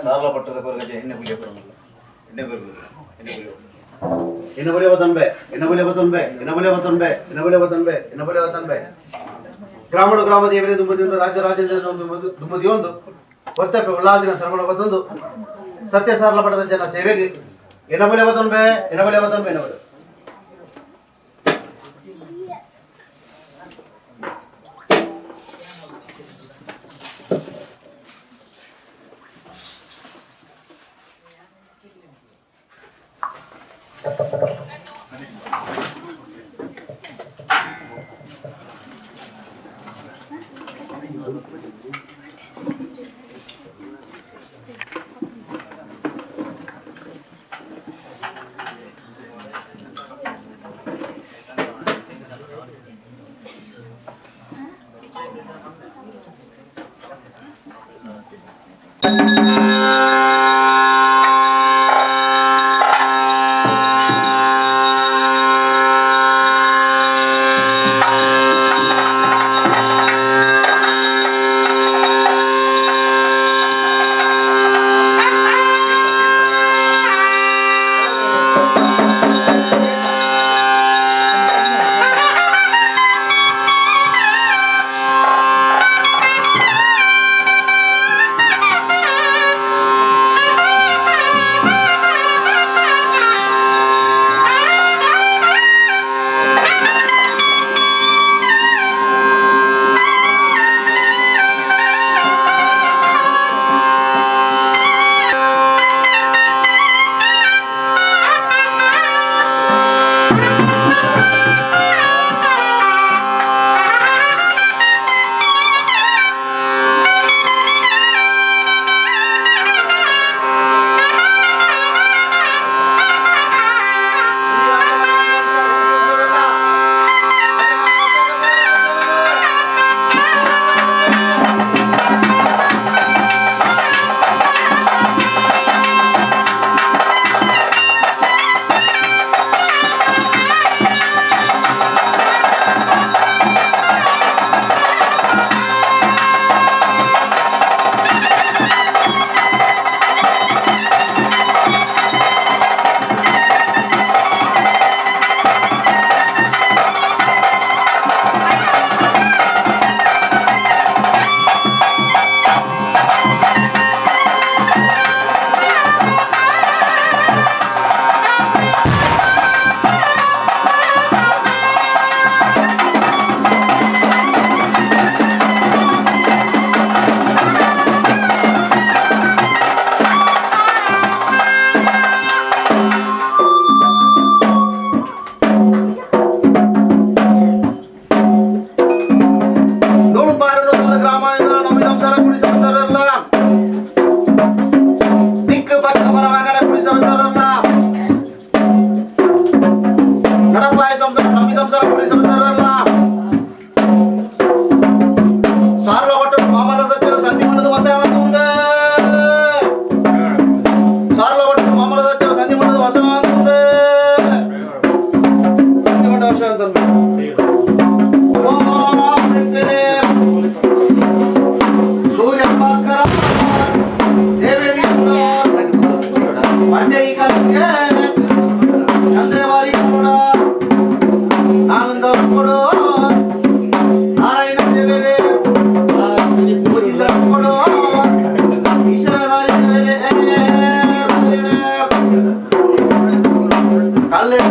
ಸಾರ್ಲ ಪಟ್ಟದ ಕೊರಗಜ ಎಣ್ಣೆ ಪುಲಿಯ ಬರಲ್ಲ ಎಣ್ಣೆ ಬರಲ್ಲ ಎಣ್ಣೆ ಪುಲಿಯ ಎಣ್ಣೆ ಬತನ್ಬೆ ಎಣ್ಣೆ ಬತನ್ಬೆ ಎಣ್ಣೆ ಬತನ್ಬೆ ಎಣ್ಣೆ ಬತನ್ಬೆ ಎಣ್ಣೆ ಬತನ್ಬೆ ಗ್ರಾಮಡು ಗ್ರಾಮ ದೇವರೇ ದುಂಬದಿಯೊಂದು ರಾಜ್ಯ ರಾಜೇಂದ್ರ ದುಂಬದಿಯೊಂದು ಹೊರ್ತಪ್ಪೆ ಉಲ್ಲಾದಿನ ಸರ್ವಣ ಬತ್ತೊಂದು ಸತ್ಯ ಸಾರ್ಲ ಪಡೆದ ಜನ ಸೇವೆಗೆ ಎಣ್ಣೆ ಬತನ್ಬೆ ಎಣ್ಣೆ ಬತನ್ಬೆ ಎಣ್ಣೆ.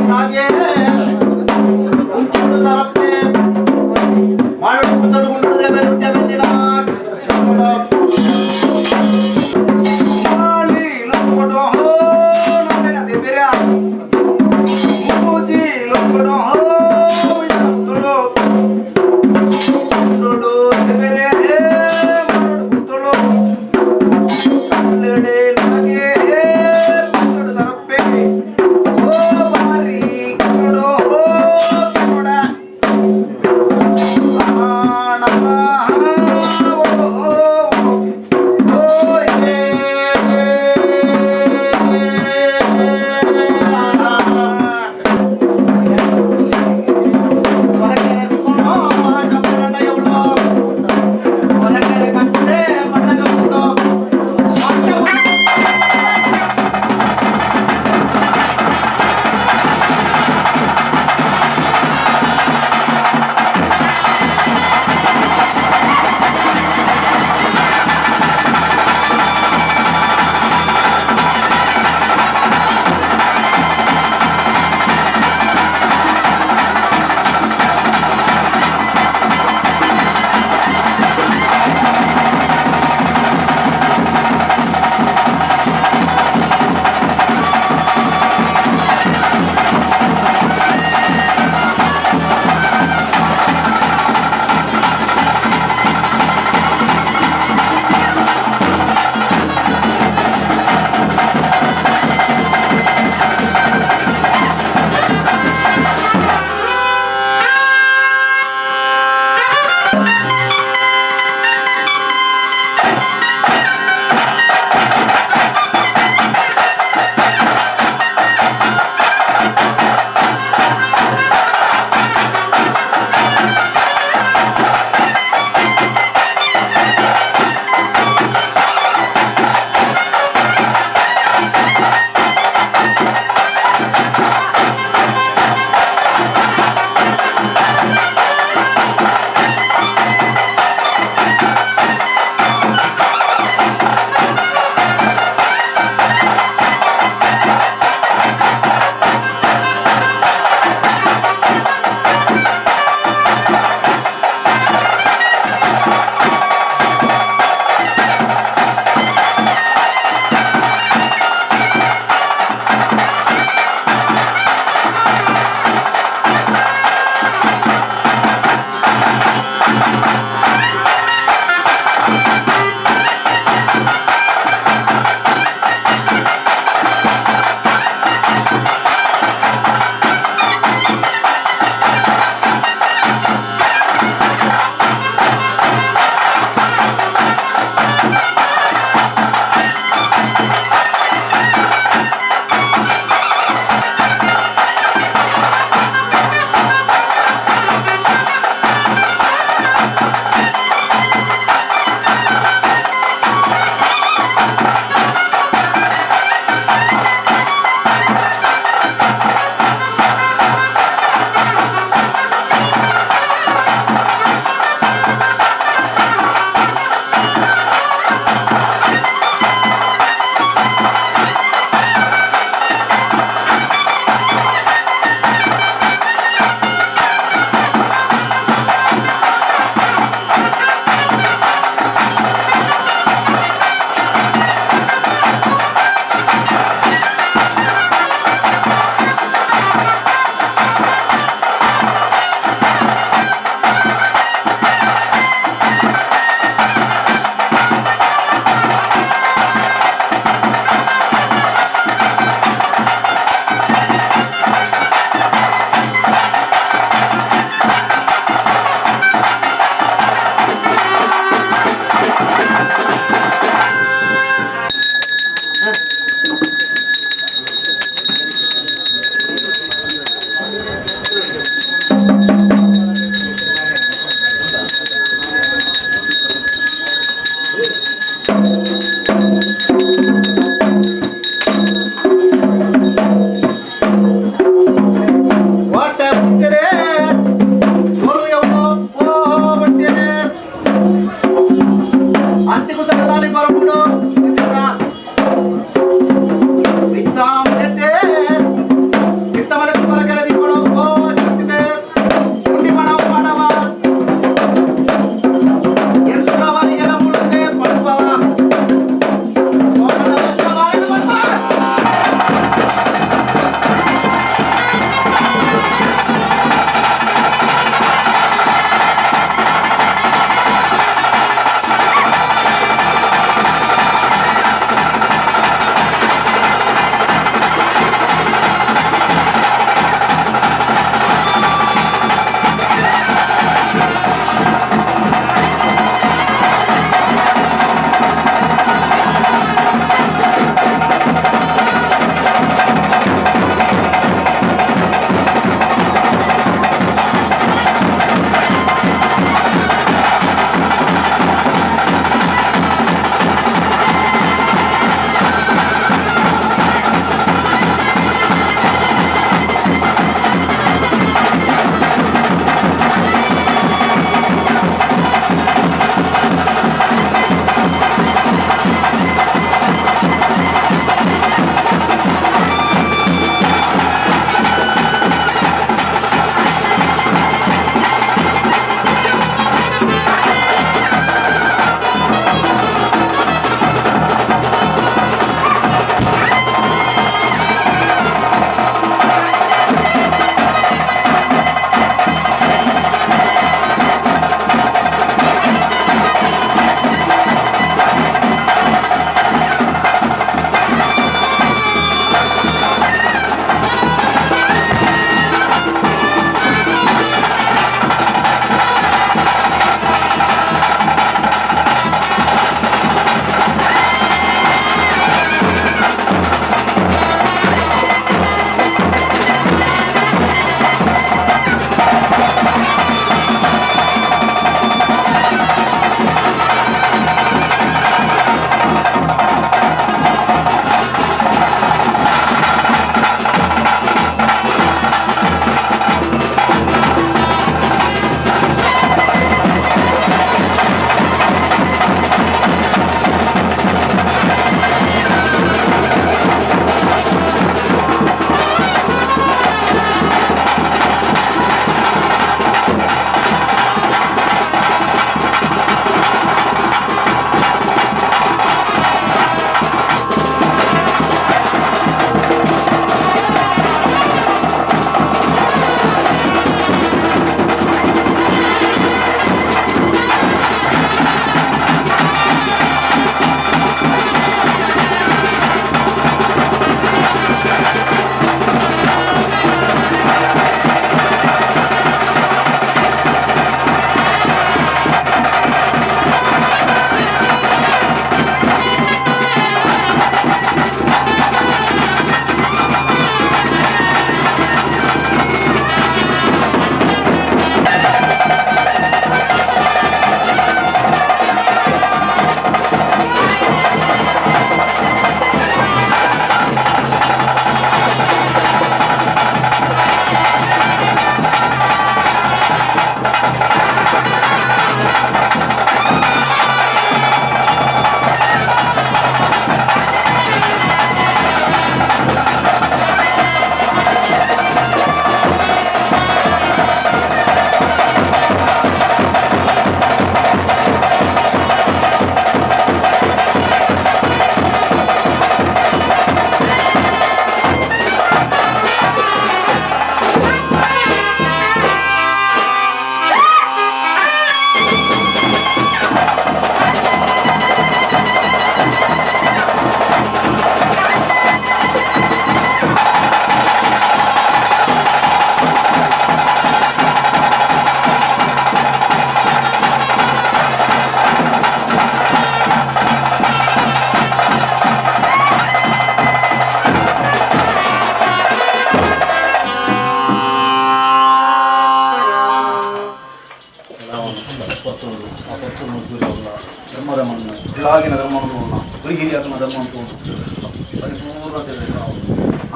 ನಾಗೆ.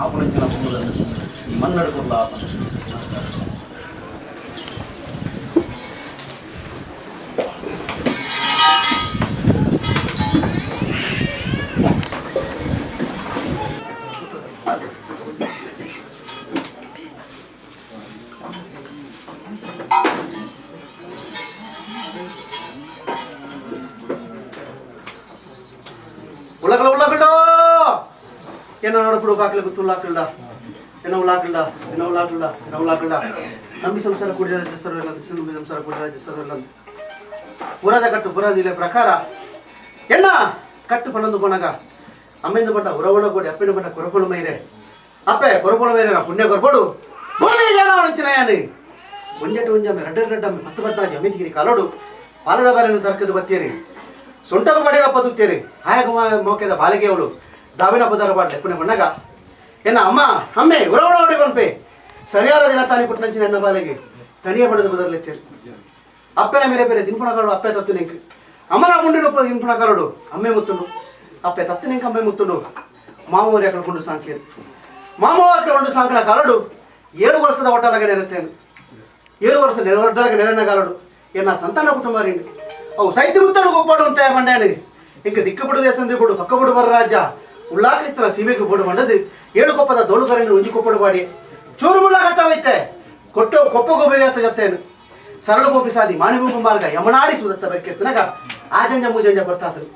ಆಪುನಂಚಿನ ಪೊಂಗುಲನ್ನು ಈ ಮನ್ನಡು ಕೊರ್ಲ ಆಪನ. ಉಳ್ಳಕಲ ಉಳ್ಳಕಲ್ಡ ಏನೋ ನೋಡ್ಬಿಡು ಬಾಕಲಿ ಗೊತ್ತು ಉಳ್ಳಾಕಲ್ಡ ಏನೋ ಉಳ್ಳಾಕಲ್ಡ ಏನೋ ಉಳ್ಳಾಕಲ್ಡ ಏನೋ ಉಳ್ಳಾಕಲ್ಡ ನಂಬಿ ಸಂಸಾರ ಕೂಡಿ ರಾಜ್ಯ ಇಲ್ಲ, ನಂಬಿ ಸಂಸಾರ ಕೂಡಿ ರಾಜ್ಯ ಇಲ್ಲ. ಪುರದ ಕಟ್ಟು ಪುರದಿಲೆ ಪ್ರಕಾರ ಎಣ್ಣ ಕಟ್ಟು ಪಣಂದು ಕೊಣಗ ಅಮ್ಮಿಂದ ಬಂಡ ಉರವಣ ಗೋಡಿ ಅಪ್ಪಿನ ಬಂಡ ಕೊರಪೊಳು ಮೈರೆ ಅಪ್ಪೆ ಕೊರಪೊಳು ಮೈರೆ ನಾ ಪುಣ್ಯ ಕೊರಪೊಡು ಭೂಮಿ ಜನ ಒಂಚಿನಯಾನಿ ಒಂಜೆಟು ಒಂಜಮ್ಮೆ ರಡ್ಡ ರಡ್ಡಮ್ಮೆ ಪತ್ತು ಪತ್ತಾಜಿ ಅಮಿತಿಗಿರಿ ಕಲೋಡು ಪಾಲದ ಬಾರಿನ ತರ್ಕದ ಬತ್ತೀರಿ ಸೊಂಟದ ಬಡಿಯಪ್ಪ ತುತ್ತೀರಿ ಆಯಾಗ ಮೋಕೆದ ಬಾಲಿಗೆ ಅವಳು ದಾವಿನ ಪದರ ಬಾಡ್ಲೆ ಪುಣ್ಯ ಮಣ್ಣಗ ಎನ್ನ ಅಮ್ಮ ಅಮ್ಮೆ ಉರವಣ ಹೊಡಿ ಬನ್ಪೆ ಸರಿಯಾದ ದಿನ ತಾನಿ ಪುಟ್ಟನಂಚಿನ ಎನ್ನ ಬಾಲಿಗೆ ತನಿಯ ಬಡದ ಬದರ್ಲೆತ್ತೀರಿ ಅಪ್ಪನ ಮೇರೆ ಬೇರೆ ದಿನ್ಪಣಗಾರಡು ಅಪ್ಪೆ ತತ್ತು ನಿಂಕ್ ಅಮ್ಮನ ಮುಂಡಿನ ದಿನ್ಪಣಗಾರಡು ಅಮ್ಮೆ ಮುತ್ತುಂಡು ಅಪ್ಪೆ ತತ್ತು ನಿಂಕ ಅಮ್ಮೆ ಮುತ್ತುಂಡು ಮಾಮೂರಿ ಅక్కడ ಕೊಂಡು ಸಾಂಕೇರಿ ಮಾಮವಾರ ಕೊಂಡು ಸಾಂಕನ ಕಾಲಡು 7 ವರ್ಷದ ಒಟ್ಟಾಲಗ ನೆರೆತ್ತೇನೆ 7 ವರ್ಷ ಒಟ್ಟಾಲಗ ನೆರಣ್ಣ ಕಾಲಡು ಎನ್ನ ಸಂತಾನ ಕುಟುಂಬ ರಿಂಡು ಅವು ಸೈತಿ ಮುತ್ತಡು ಗೊಪ್ಪಾಡು ಅಂತ ಮಂಡ್ಯಾನಿ ಇಂಕ ದಿಕ್ಕುಬಿಡು ದೇಸಂದಿ ಬಿಡು ಸೊಕ್ಕಬಿಡು ಬರರಾಜ ಉಳ್ಳಾಕಲಿಸ್ತರ ಸೀಮೆಗೆ ಬೋಡು ಮಂಡದು 7 ಕೊಪ್ಪದ ದೋಳು ಕರೆಯನ್ನು ಉಂಜಿ ಕೊಪ್ಪಡು ಬಾಡಿ ಚೂರು ಮುಳ್ಳ ಕಟ್ಟವೈತೆ ಕೊಟ್ಟು ಕೊಪ್ಪ ಗೋಬಿ ಅಂತ ಜೊತೆನು ಸರಳ ಗೋಪಿ ಸಾದಿ ಮಾಣಿಬೂಪು ಮಾರ್ಗ ಯಮನಾಡಿ ಸುದತ್ತ ಬೆಕ್ಕೆತ್ತನಗ ಆಜಂಜ ಮೂಜಂಜ ಬರ್ತಾತನು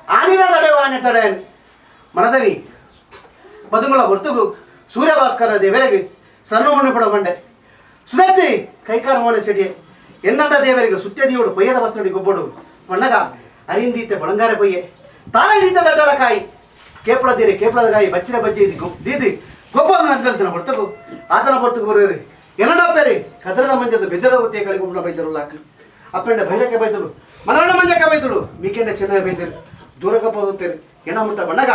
ಆನಿನ ತಡೆವ ಆನೆ ತಡೆಯನು ಮನದವಿ ಬದುಂಗುಳ ಹೊರ್ತುಗು ಸೂರ್ಯಭಾಸ್ಕರ ದೇವರಿಗೆ ಸರಣಮಣ್ಣು ಪಡ ಬಂಡೆ ಸುದತ್ತಿ ಕೈಕಾರ ಮೋನೆ ಸೆಡಿಯೆ ಎನ್ನಂಡ ದೇವರಿಗೆ ಸುತ್ಯ ದೇವಡು ಪೊಯ್ಯದ ಬಸ್ನಡಿ ಗೊಬ್ಬಡು ಮಣ್ಣಗ ಅರಿಂದೀತೆ ಬಳಂಗಾರೆ ಪೊಯ್ಯೆ ತಾರಂದೀತ ದಡ್ಡಲ ಕಾಯಿ ಕೇಪಳ ತೀರೆ ಕೇಪಳದ ಕಾಯಿ ಬಚ್ಚಿನ ಬಜ್ಜಿ ಇದು ದೀದಿ ಗೊಬ್ಬ ಅಂತನ ಹೊರ್ತುಗು ಆತನ ಹೊರ್ತುಗು ಬರುವೇರಿ ಎನ್ನಡ ಪೇರಿ ಕದರದ ಮಂಜದ ಬೆದ್ದಡ ಗೊತ್ತಿಯ ಕಳಿಗೆ ಉಂಡ ಬೈದರು ಲಾಕ್ ಅಪ್ಪಂಡ ಭೈರಕ್ಕೆ ಬೈತಳು ಮಲಗಣ ಮಂಜಕ್ಕೆ ಬೈತಳು ಮೀಕೆಂಡ ಚೆನ್ನಾಗಿ ಬೈತರು ದೂರಕಪ್ಪ ಹೋಗ್ತೇನೆ ಎಣ ಮುಟ್ಟ ಬಣ್ಣಗ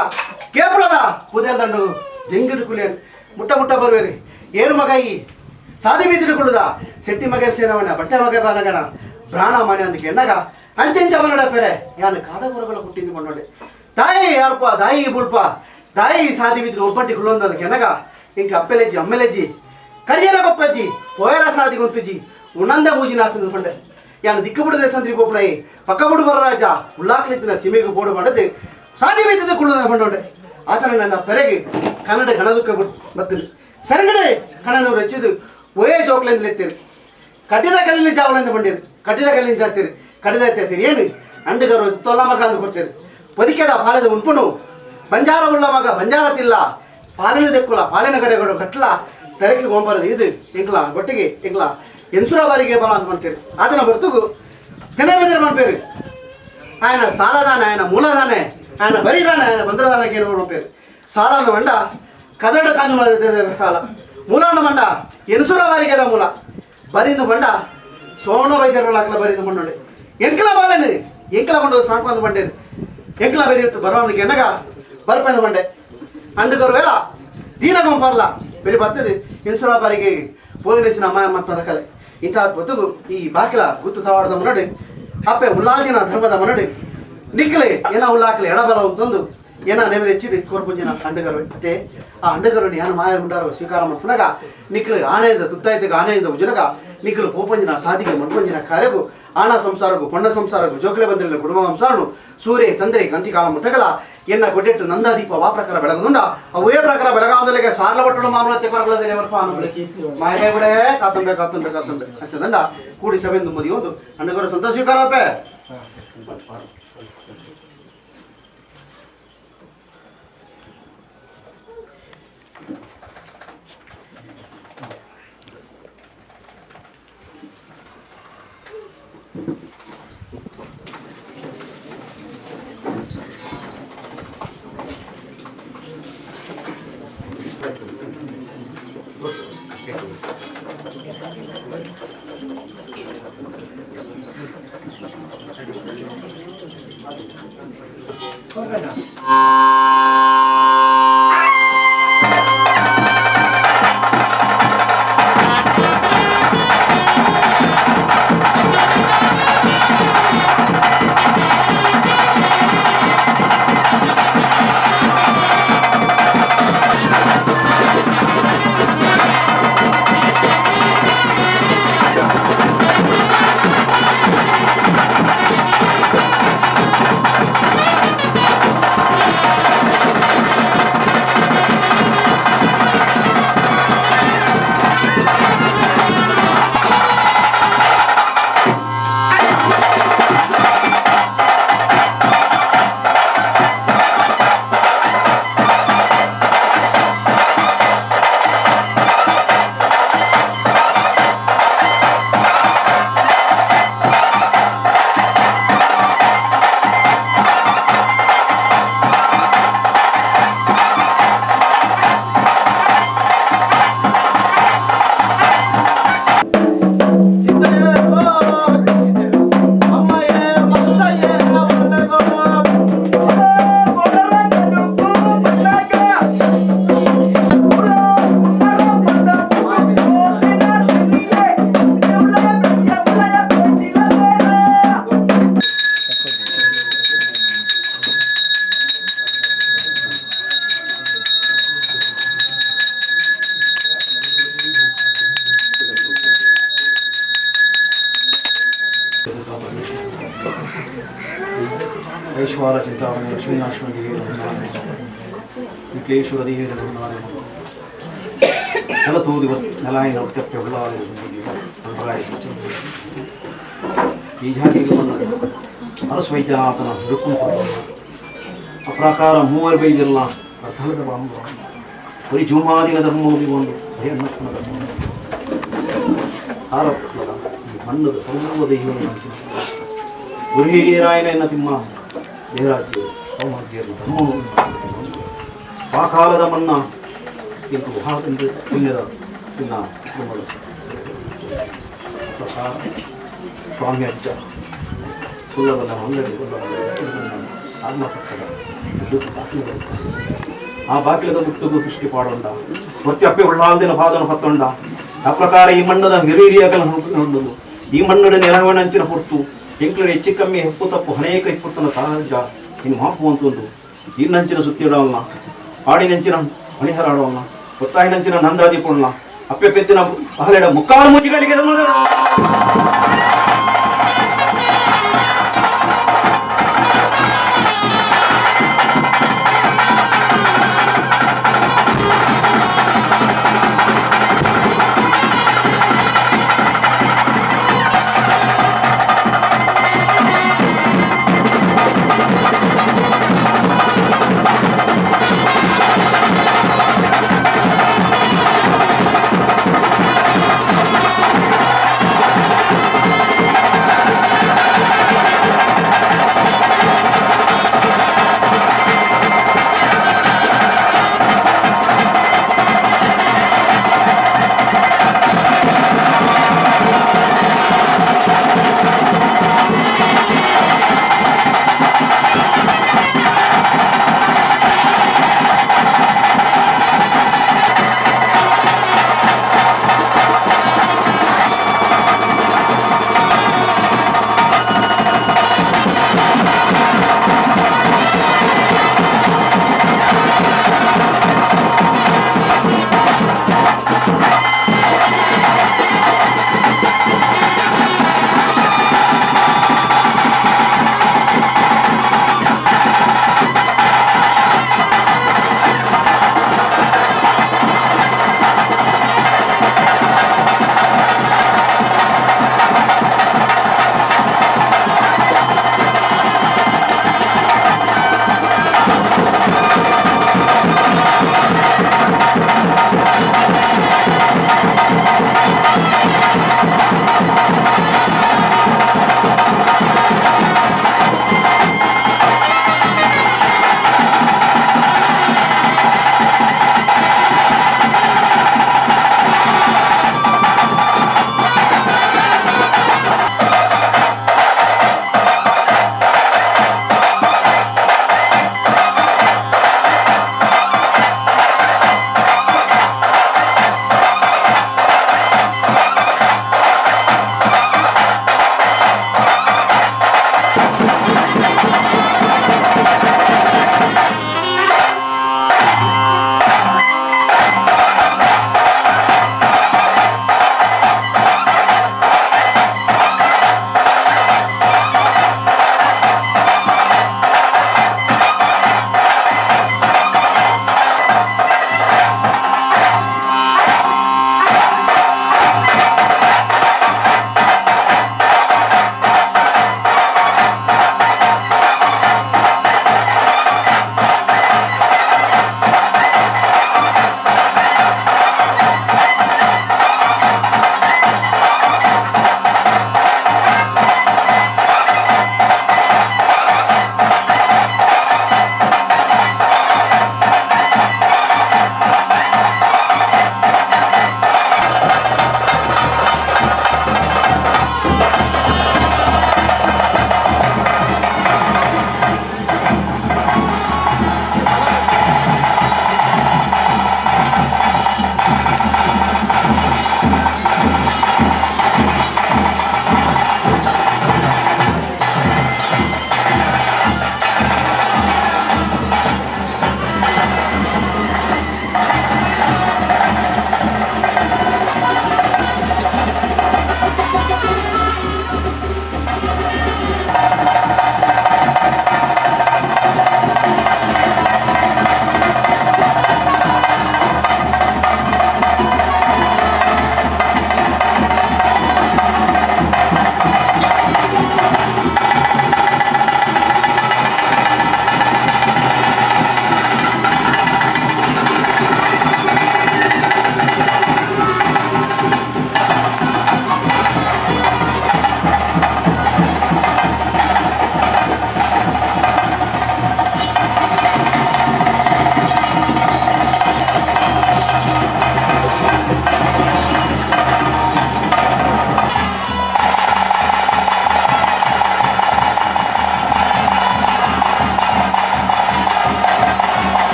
ಕೇಪಳದ ಪುದೆಲ್ ದಂಡು ಜಂಗದ ಕುಲಿಯನ್ ಮುಟ್ಟ ಮುಟ್ಟ ಬರುವೇರಿ ಏರು ಮಗ ಈ ಸಾದಿ ಬೀದಿರುಕೊಳ್ಳುದ ಶೆಟ್ಟಿ ಮಗ ಸೇನವನ ಬಟ್ಟೆ ಮಗ ಬಾನಗಣ ಬ್ರಾಣ ಮಾನೆ ಅಂದಕ್ಕೆ ಎಣ್ಣಗ ಅಂಚೆಂಚ ಮನಡ ಪೆರೆ ಯಾನು ಕಾಡಗುರಗಳ ಹುಟ್ಟಿದ್ದು ಕೊಂಡೊಡೆ ತಾಯಿ ಯಾರಪ್ಪ ದಾಯಿ ಬುಳ್ಪ ದಾಯಿ ಸಾದಿ ಬಿದ್ರು ಒಬ್ಬಟ್ಟಿ ಕುಳ್ಳೊಂದಕ್ಕೆ ಎನ್ನಗ ಇಂಕ ಅಪ್ಪೆಲೆಜ್ಜಿ ಅಮ್ಮೆಲೆಜ್ಜಿ ಕರಿಯರ ಗೊಪ್ಪಜ್ಜಿ ಪೋಯರ ಸಾದಿ ಗೊಂತುಜಿ ಉಣಂದ ಮೂಜಿನಾಥನ ಕೊಂಡೆ ಯಾನು ದಿಕ್ಕುಬಿಡು ದೇಸಂದ್ರಿ ಗೋಪಣೈ ಪಕ್ಕಬುಡು ಬರರಾಜ ಉಳ್ಳಾಕ್ಲಿತ್ತಿನ ಸೀಮೆಗೆ ಬೋಡು ಮಾಡದು ಸಾದಿ ಬೀದಿದ್ದು ಕುಳ್ಳದ ಕೊಂಡೊಡೆ ಆತನ ನನ್ನ ಪೆರೆಗೆ ಕನ್ನಡ ಗಣದುಕ್ಕ ಬತ್ತಿನ ಸರಂಗಡೆ ಕಣ್ಣನವರು ಹಚ್ಚಿದ್ದು ಒಯೇ ಜೋಕ್ಲೆಂದು ಎತ್ತೀರಿ ಕಟ್ಟಿದ ಕಲ್ಲಿನ ಜಾವಲೆಂದು ಬಂಡೀರಿ ಕಟ್ಟಿದ ಕಲ್ಲಿನ ಜಾತೀರಿ ಕಟ್ಟಿದ ಎತ್ತೀರಿ ಏನು ಅಂಡುಗರು ತೊಲ್ಲ ಮಗ ಅಂದು ಕೊಡ್ತೀರಿ ಪೊದಿಕೆದ ಪಾಲೆದ ಉಂಪುನು ಬಂಜಾರ ಉಳ್ಳ ಮಗ ಬಂಜಾರ ತಿಲ್ಲ ಪಾಲಿನ ದೆಕ್ಕುಲ ಪಾಲಿನ ಕಡೆಗಳು ಕಟ್ಲ ತೆರಕ್ಕೆ ಗೊಂಬರದು ಇದು ಎಂಕ್ಲ ಒಟ್ಟಿಗೆ ಎಂಕ್ಲ ಎನ್ಸುರ ಬಾರಿಗೆ ಬಲ ಅಂತ ಮಾಡ್ತೀರಿ ಆತನ ಬರ್ತುಗು ಜನ ಬೆದರ್ ಮಾಡ್ಪೇರಿ ఆయన సారాదానే ఆయన మూలదానే ఆయన బరిదానే ఆయన బంద్రదానకి పేరు సారాద మండ కదడు కాను కాల మూలాన మండ ఎన్సుర వారికి మూల ಬರಿಂದು ಬಂಡ ಸೋಣ ವೈದ್ಯರು ಹಾಕಲ ಬರಿಂದು ಮಂಡೋಡೆ ಎಂಕಲ ಬಾಲನಿ ಎಂಕಲ ಬಂಡ ಸಾಕು ಬಂಡೇನು ಎಂಕಲ ಬೆರೆಯುತ್ತು ಬರವನಿಗೆ ಎನ್ನಗ ಬರ್ಪೆಂದು ಬಂಡೆ ಅಂಡುಗರು ವೇಳ ದೀನಗಂ ಪರ್ಲ ಬೆರಿ ಬರ್ತದೆ ಎನ್ಸುರ ಬಾರಿಗೆ ಪೋದಿನ ಅಮ್ಮಾಯ ಮತ್ತು ಅದಕಲೆ ಇಂತಹ ಬದುಕು ಈ ಬಾಕಿಲ ಗುತ್ತು ತವಾಡದ ಮುನ್ನಡೆ ಅಪ್ಪೆ ಉಲ್ಲಾದಿನ ಧರ್ಮದ ಮನಡೆ ನಿಕ್ಕಲೆ ಏನ ಉಲ್ಲಾಕಲೆ ಎಡಬಲ ಅಂತಂದು ಏನ ನೆಮ್ಮದಿ ಹೆಚ್ಚಿಡಿ ಕೋರ್ಪುಂಜಿನ ಅಂಡಗರು ಅತ್ತೆ ಆ ಅಂಡಗರು ಯಾನ ಮಾಯ ಮುಂಡಾರ ಸ್ವೀಕಾರ ಮಾಡ್ಪುನಗ ನಿಕ್ಕಲು ಆನೆಯಿಂದ ತುತ್ತಾಯ್ತಗ ಆನೆಯಿಂದ ಉಜನಗ ನಿಕ್ಕಲು ಪೋಪಂಜಿನ ಸಾದಿಗೆ ಮನ್ಪಂಜಿನ ಕಾರ್ಯಗು ಆಣ ಸಂಸಾರಗು ಪೊಣ್ಣ ಸಂಸಾರಗು ಜೋಕಲೆ ಬಂದಿರಲಿಲ್ಲ ಕುಟುಂಬ ಸಂಸಾರನು ಸೂರ್ಯ ತಂದ್ರೆ ಗಂತಿ ಕಾಲ ಮುಟ್ಟಗಲ ಎನ್ನ ಕೊಡ್ಡೆಟ್ಟು ನಂದಾದೀಪ ವಾ ಪ್ರಕಾರ ಬೆಳಗುಂಡ ಅವೇ ಪ್ರಕಾರ ಬೆಳಗಾವದಲ್ಲಿಗೆ ಸಾರ್ಲ ಬಟ್ಟಲು ಮಾಮೂಲತೆ ಮಾಯ ಬಿಡೆ ಕಾತಂಬೆ ಕಾತಂಬೆ ಕಾತಂಬೆ ಅಚ್ಚದಂಡ ಕೂಡಿ ಸಭೆಂದು ಮದಿಯೊಂದು ಅಣ್ಣಗರ ಸಂತೋಷ ಸ್ವೀಕಾರಪ್ಪೆ. ಗೋಪಾಲ ಚಿಂತಾಮಣಿ ಲಕ್ಷ್ಮೀನಾಶ್ವ ವಿಕ್ಲೇಶ್ವರ ದೇವಿಯ ನೆಲ ತೂದಿ ನೆಲಾಯಿನ ಒಟ್ಟಕ್ಕೆ ಈ ಜಾತಿಗೆ ಬಂದ ಅರಸು ವೈದ್ಯನಾಥನ ರುಕ್ಕುಂತ ಆ ಪ್ರಕಾರ ಮೂವರು ಬೈದಿಲ್ಲ ಅರ್ಥದ ಬಾಂಬ ಬರೀ ಜುಮಾದಿನ ಧರ್ಮವು ಒಂದು ಭಯನ್ನಪ್ಪನ ಧರ್ಮ ಆರಪ್ಪದ ಈ ಮಣ್ಣದ ಸರ್ವ ದೈವವನ್ನು ಗುರು ಹಿರಿಯರಾಯನ ಎನ್ನ ತಿಮ್ಮ ದೇವರಾಜ್ಯ ಸೌಮಾಗ್ಯರ ಧರ್ಮವು ಆ ಕಾಲದ ಮಣ್ಣ ಇಂತು ಮಹಾದಂದು ಪುಣ್ಯದ ತಿನ್ನ ಕುಟುಂಬದ ಪ್ರಕಾರ ಸ್ವಾಮಿ ಅಜ್ಜ ಸುಳ್ಳಬಲ್ಲ ಮಂಗಡಿ ಆತ್ಮಪಕ್ಷದ ಆ ಬಾಗಿಲದ ಮುಟ್ಟುಗು ಸೃಷ್ಟಿ ಪಾಡೊಂಡ ಪ್ರತ್ಯಪ್ಪೆ ಉಳ್ಳಾಲ್ದಿನ ಪಾದನ ಹೊತ್ತೊಂಡ ಆ ಪ್ರಕಾರ ಈ ಮಣ್ಣದ ಹಿರಿಯಕಲ ಈ ಮಣ್ಣದ ನೆಲವಣ ಅಂಚಿನ ಹೊರ್ತು ಎಂಕ್ಲ ಹೆಚ್ಚು ಕಮ್ಮಿ ಹೆಪ್ಪು ತಪ್ಪು ಅನೇಕ ಇಪ್ಪತ್ತನ ಸಹಜ ಇನ್ನು ಮಾಪು ಅಂತೊಂದು ಇನ್ನಂಚಿನ ಸುತ್ತಿಡವಲ್ಲ ಆಡಿನಂಚಿನ ಮಣಿಹರಾಡವಲ್ಲ ಒತ್ತಾಯಿನಂಚಿನ ನಂದಾದಿ ಪೊಣ್ಣ ಅಪ್ಪೆ ಪೆತ್ತಿನ ಅಹಲೆಡ ಮುಕ್ಕಾಲು ಮುಚ್ಚಿಗಳಿಗೆ.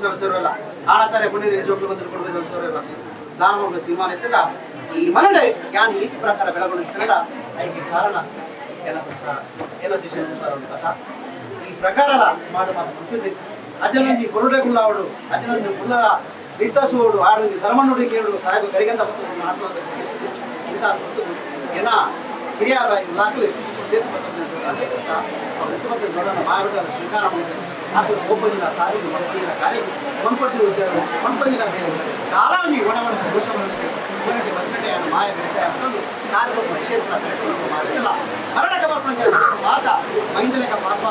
ಸದಸ್ಯರಲ್ಲ ಆಳತಾರೆ ಪುಣ್ಯ ಜೋಕ್ಲು ಬಂದು ಕುಟುಂಬದ ಸದಸ್ಯರಲ್ಲ ದಾನ ತೀರ್ಮಾನ ಇತ್ತಿಲ್ಲ. ಈ ಮನಡೆ ಯಾನ್ ನೀತಿ ಪ್ರಕಾರ ಬೆಳಗೊಂಡಿತ್ತಿಲ್ಲ. ಅದಕ್ಕೆ ಕಾರಣ ಎಲ್ಲ ಸಂಸಾರ ಎಲ್ಲ ಶಿಷ್ಯ ಸಂಸಾರ ಕಥಾ ಈ ಪ್ರಕಾರಲ ಮಾಡು ಮಾತು ಗೊತ್ತಿದೆ. ಅಜನೊಂಜಿ ಕೊರುಡೆ ಗುಲ್ಲಾವಡು ಅಜನೊಂಜಿ ಗುಲ್ಲದ ದಿಟ್ಟಸುವಡು ಆಡೊಂಜಿ ಧರ್ಮನುಡಿ ಕೇಳು ಸಾಹೇಬ ಕರಿಗಂತ ಪತ್ತು ಮಾತನಾಡಬೇಕು ಇಂಥ ಗೊತ್ತು ಏನ ಹಿರಿಯ ಲಾಕ್ಲಿ ದೊಡ್ಡ ಮಾವಿಡ ಸ್ವೀಕಾರ ಮಾಡಿದೆ. ಆತನ ಒಬ್ಬದಿನ ಸಾರಿಗೆ ಮಕ್ಕಳಿನ ಕಾರ್ಯ ಮನ್ಪಟ್ಟಿ ಉದ್ಯೋಗ ಮನ್ಪಂಜಿನ ಮೇಲೆ ಕಾಲಾವಧಿ ಒಣವಣ ದೋಷ ಮೊನ್ನೆ ಬದುಕಟೆಯನ್ನು ಮಾಯ ವಿಷಯ ಅಂತಂದು ಕಾರ್ಯಕ್ರಮ ನಿಷೇಧ ಮಾಡಿಲ್ಲ. ಮರಣ ಬರ್ಪಣ ಮಾತ ಮೈಂದಲೇಖ ಪಾಪ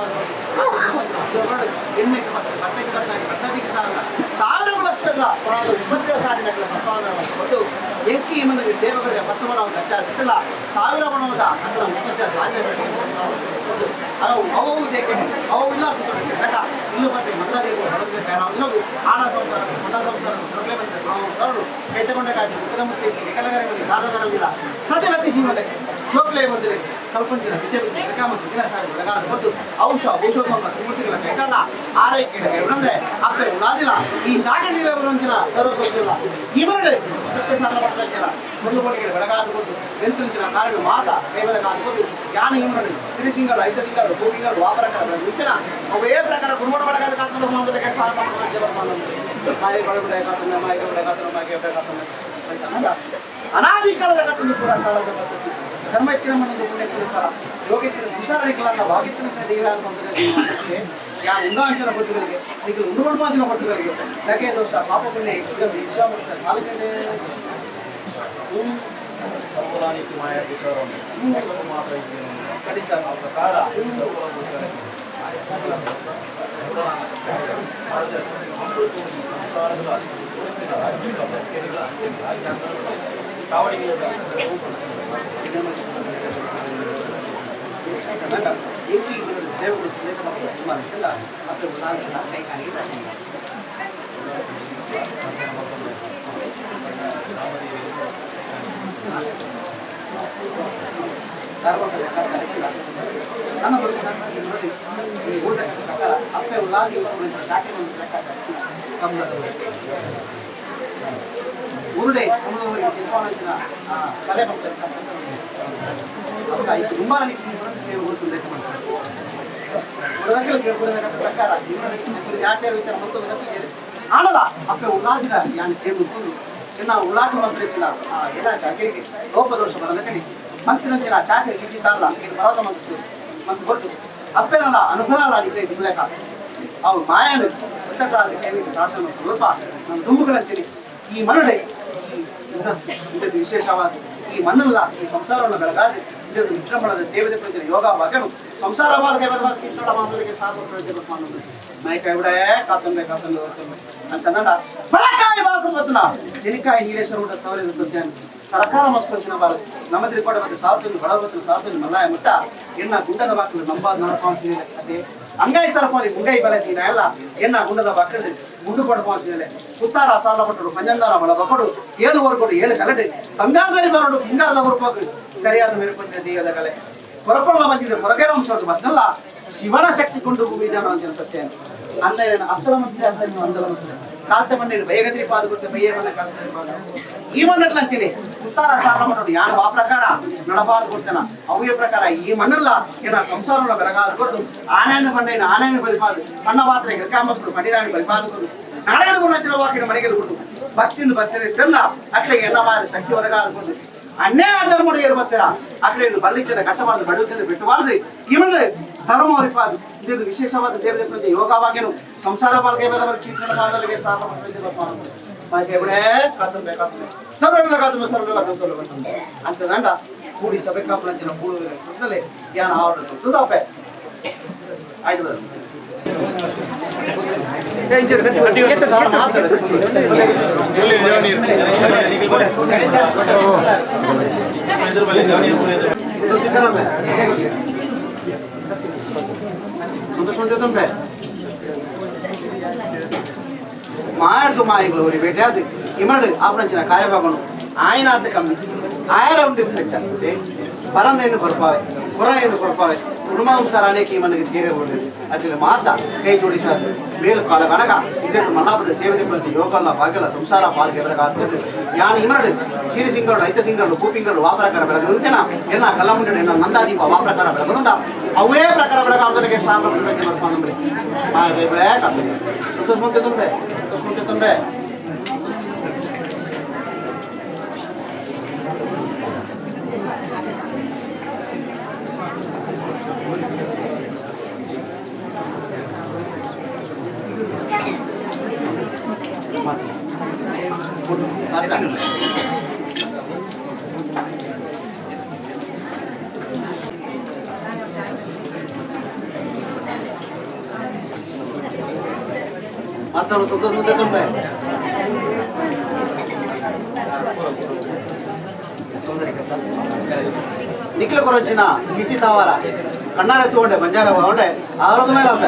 ಎಣ್ಣೆಗೆ ಮತ್ತು ಬಟ್ಟೆಗೆ ಬತ್ತಾಗಿ ಬತ್ತದಿಗೆ ಸಾವಿರ ಸಾವಿರ ಲಕ್ಷದ ಪರಾದ ವಿಪತ್ತಿನ ಸಾಧನೆಗಳ ಸಂಪಾದನೆ ಕೊಟ್ಟು ಎಂಕಿ ಮನೆಗೆ ಸೇವಕರಿಗೆ ಪತ್ತು ಬಣ ಗಚ್ಚಾದಿಲ್ಲ ಸಾವಿರ ಬಣದ ಅక్కడ ಮುಪ್ಪತ್ತ ಸಾಧನೆ ಕೊಟ್ಟು ಅವು ಅವು ದೇಕೆ ಅವು ಇಲ್ಲ ಸುತ್ತ ಇನ್ನು ಮತ್ತೆ ಮಂದರಿಗೂ ಹೊರಗೆ ಬೇರೆ ಆಣ ಸಂಸಾರ ಕೊಂಡ ಸಂಸಾರ ದೊಡ್ಡ ಬಂದರೆ ತರಳು ಕೈತಗೊಂಡ ಕಾಜು ಮುಖದ ಮುತ್ತೇಸಿ ಎಕಲಗರಗಳಲ್ಲಿ ಕಾಲಗರವಿಲ್ಲ ಸತ್ಯವತಿ ಜೀವನಕ್ಕೆ ಜೋಕ್ಲೆ ಬಂದರೆ ಕಲ್ಪಂಚಿನ ವಿದ್ಯೆ ಮತ್ತು ದಿನ ಸಾರಿ ಬೆಳಗಾದ ಕೊಟ್ಟು ಔಷಧ ಔಷಧವನ್ನು ತ್ರಿಮೂರ್ತಿಗಳ ಕೈಕಳ್ಳ ಆರೈಕೆ ಉಣಂದೆ ಅಪ್ಪೆ ಉಳಾದಿಲ್ಲ ಈ ಜಾಗ ನೀರವರಂಚಿನ ಸರ್ವ ಸೌಖ್ಯಲ್ಲ ಈ ಮರಡೆ ಸತ್ಯ ಸಾರ ಪಡೆದ ಜನ ಒಂದು ಕೋಟಿಗೆ ಬೆಳಗಾದ ಕೊಟ್ಟು ಎಂತಂಚಿನ ಕಾರಣ ಮಾತ ಕೈ ಬೆಳಗಾದ ಕೊಟ್ಟು ಯಾನ ಈ ಮರಡು ಸಿರಿಸಿಂಗಳು ಐತಸಿಂಗಳು ಗೋಪಿಂಗಳು ವಾಪರಕರ ನಿತ್ಯನ ಅವೇ ಪ್ರಕಾರ ಗುರುಮಣ ಬೆಳಗಾದ ಕಾತನ ಮಾಯ ಕಾತನ ಮಾಯ ಕಾತನ ಮಾಯ ಕಾತನ ಅನಾದಿ ಕಾಲದ ಕಟ್ಟಲು ಕೂಡ ಕಾಲದ ಪದ್ಧತಿ ಧರ್ಮ ಎತ್ತಿನ ಮನದ ಪುಣ್ಯತ್ತಿನ ಸಲ ಯೋಗತ್ತಿನ ಸಂಸಾರಿಗಳನ್ನ ವಾಗಿತ್ತಿನ ಯಾ ಉಂಡಾಂಚನ ಪಟ್ಟುಗಳಿಗೆ ಈಗ ಉಂಡುಗೊಂಡಾಂಚನ ಪಟ್ಟುಗಳಿಗೆ ನಗೆ ದೋಷ ಪಾಪ ಪುಣ್ಯ ಹೆಚ್ಚಿಗೆ ವಿಷ ಕಾಲಕ್ಕೆ ಉರುಡೆ ಕಲೆ ಪ್ರಕಾರ ಆಚಾರ ವಿಚಾರ ಆನಲ್ಲ ಅಪ್ಪೆ ಉಳ್ಳಾದಿನ ಯಾನ್ ಕೇಳುವುದು ಇನ್ನ ಉಳ್ಳಾಕ ಮಂತ್ರ ಇಚ್ಚಿನ ಆ ಏನ ಚಾಕರಿಗೆ ಲೋಪದೋಷ ಬರದ ಕಡಿ ಮಂತ್ರಿನಂಚಿನ ಚಾಕರಿ ಕಿಂಚಿತ್ತಾರಲ್ಲ ಇದು ಪರ್ವತ ಮಂತ್ರ ಮಂತ್ರ ಕೊಟ್ಟು ಅಪ್ಪೆನಲ್ಲ ಅನುಗ್ರಹ ಅಲ್ಲ ನಿಮಗೆ ತಿಂಗ್ಲೇಕ ಅವು ಮಾಯನು ಒತ್ತಟ್ಟಾದ ಕೈವಿಗೆ ಪ್ರಾರ್ಥನೆ ಸ್ವಲ್ಪ ನಮ್ಮ ದುಂಬುಗಳಂಚಿನಿ ಈ ಮನಡೆ ಈ ವಿಶೇಷವಾದ ಈ ಮಣ್ಣಲ್ಲ ಈ ಸಂಸಾರವನ್ನು ಬೆಳಗಾದ ಇದು ವಿಜೃಂಭಣದ ಸೇವೆ ಪ್ರತಿ ಯೋಗ ಮಗನು ಸಂಸಾರ ನಾಯಕ ಕಾತಂದೆ ಅಂತಂದ ಬಳಕಾಯಿ ಬಾರ್ಕೊಂಡು ತೆನಿಕಾಯಿ ನೀಲೇಶ್ವರ ಊಟ ಸಾವಿರದ ಸತ್ಯಾನ ಸರ್ಕಾರ ಮಸ್ತು ಬಾರ ನಮ್ಮದ್ರಿ ಕೂಡ ಮತ್ತೆ ಸಾವಿರದ ಬಡವತ್ತು ಸಾವಿರದ ಮಲ್ಲಾಯ ಮುಟ್ಟ ಎನ್ನ ಗುಂಡದ ಬಾಕಲು ನಂಬ ನಡಪಾಂತಿಲ್ಲ ಅದೇ ಅಂಗಾಯಿ ಸರಪಾಲಿ ಮುಂಗೈ ಬಲತೀನ ಎಲ್ಲ ಎನ್ನ ಗುಂಡದ ಬಾಕಲು ಗುಂಡು ಕೊಡಪಾಂತಿಲ್ಲ ಪುತ್ತಾರ ಸಾಲ ಪಟ್ಟರು ಪಂಜಂದಾರ ಬಳ ಬಕಡು ಏಳು ಕೊಡು ಏಳು ಕಲಟು ಬಂಗಾರದಲ್ಲಿ ಬರಡು ಬಂಗಾರದ ಬರುಪಾಕು ಸರಿಯಾದ ಮೇಲ್ಪಂಚಿನ ದೇಹದ ಕಲೆ ಹೊರಪಳ್ಳ ಬಂದಿದೆ ಹೊರಗೆ ವಂಶದ್ದು ಮತ್ತಲ್ಲ ಶಿವನ ಶಕ್ತಿ ಕೊಂಡು ಭೂಮಿ ಅಂತ ಸತ್ಯ ಅನ್ನ ಅತ್ತಲ ಮಧ್ಯೆ ಅಂದಲ ಮಧ್ಯೆ ಕಾಲ್ತ ಮಣ್ಣು ಬೈಗದ್ರಿ ಪಾದ ಕೊಟ್ಟು ಬೈಯ ಮನ್ನ ಕಾಲ್ತದ್ರಿ ಪಾದ ಈ ಮಣ್ಣಟ್ಲ ಅಂತೀನಿ ಉತ್ತಾರ ಸಾಲ ಮಾಡೋದು ಯಾರು ಆ ಪ್ರಕಾರ ನಡಬಾರ್ದು ಕೊಡ್ತಾನ ಅವುಯ ಪ್ರಕಾರ ಈ ಮಣ್ಣಲ್ಲ ಏನ ಸಂಸಾರನ ಬೆಳಗಾದ ಕೊಟ್ಟು ಆನೆಯನ್ನು ಬಂಡೇನ ಆನೆಯನ್ನು ಬಲಿಪಾದು ಸಣ್ಣ ಪಾತ್ರೆ ಗಿರ್ಕಾಮಸ್ಬಿಡು ಪಡಿರಾಣಿ ಬಲಿಪಾದು ಕೊಡು ನಾರಾಯಣ ಗುರುನಾಥನ ವಾಕಿನ ಮನೆಗೆ ಕೊಟ್ಟು ಭಕ್ತಿಯಿಂದ ಭಕ್ತಿ ತೆಲ್ಲ ಅಕ್ಕಳಿಗೆ ಎಲ್ಲ ಮಾದ ಶಕ್ತಿ ಒದಗಾದ ಕೊಟ್ಟು ಅನ್ಯಾಯ ಧರ್ಮಡು ಏರು ಬರ್ತೀರಾ ಅಕ್ಕಡೆ ಬಲ್ಲಿತ್ತಿನ ಕಟ್ಟಬಾರ್ದು ಬಡುತ್ತಿನ ಬಿಟ್ಟಬಾರ್ದು ಇವನು ಧರ್ಮ ಅವರಿಪಾದು ಇದು ವಿಶೇಷವಾದ ದೇವರ ಯೋಗವಾಗೇನು ಸಂಸಾರ ಬಾಳ್ಗೆ ಕೀರ್ತನ ಬಾಳ್ಗೆ ಸರ್ವ ಸರ್ವ ಅಂತ ದಂಡ ಕೂಡಿ ಸಭೆ ಕಾಪುರಂಚಿನ ಕೂಡುವುದಲ್ಲೇ ಯಾನ ಆವರಣ ಸುಧಾಪೆ ಆಯ್ತು. ಮಾಯಡ್ದು ಮಾಯಿಗಳು ಅವ್ರಿ ಭೇಟಿಯಾದ ಇಮರಡು ಆಪರಂಚಿನ ಕಾರ್ಯಭಾಗನು ಆಯನಾದ ಕಮ್ಮಿ ಆಯರ ಉಂಡು ಹೆಚ್ಚಾಗ್ತದೆ ಪರಂದೆಯನ್ನು ಕೊರಪಾವೆ ಕೊರಯನ್ನು ಕೊರಪಾವೆ ಕುಟುಂಬ ಸಂಸಾರ ಅನೇಕ ಈ ಮನೆಗೆ ಸೇರೆ ಹೊಡೆದಿದೆ. ಅಕ್ಲೆನ ಮಾತ ಕೈ ಜೋಡಿಸಾದ್ ಮೇಲು ಕಾಲ ಗಣಗ ಇದಕ್ಕೆ ಮಲ್ಲಾಪದ ಸೇವೆ ಪ್ರತಿ ಯೋಗಲ್ಲ ಭಾಗ್ಯಲ ಸಂಸಾರ ಪಾಲ್ಗೆ ಬೆಳಗಾಗ್ತದೆ. ಯಾನ್ ಇಮರಡು ಸಿರಿ ಸಿಂಗರು, ಐತ ಸಿಂಗರು, ಭೂಪಿಂಗರು ವಾ ಪ್ರಕಾರ ಬೆಳಗುಂತೇನ, ಎನ್ನ ಕಲ್ಲಮುಂಡಡು ಎನ್ನ ನಂದಾದೀಪ ವಾ ಪ್ರಕಾರ ಬೆಳಗುಂಡ, ಅವೇ ಪ್ರಕಾರ ಬೆಳಗಾದೊಳಗೆ ಸಾಪ್ರ ಸಂತೋಷ ಮುಂತೆ ತುಂಬೆ, ಸಂತೋಷ ಮುಂತೆ ತುಂಬೆ. ಮಾತಾಡು, ಸಂತೋಷ ಮುಂತೆ ತುಂಬೆ. ನಿಖಿಲ ಕೊರಚಿನ ಕಿಚಿ ತಾವಾರ ಕಣ್ಣಾರೆ ತಗೊಂಡೆ ಬಂಜಾರ ತಗೊಂಡೆ ಆರೋದ ಮೇಲೆ ಅಪ್ಪ.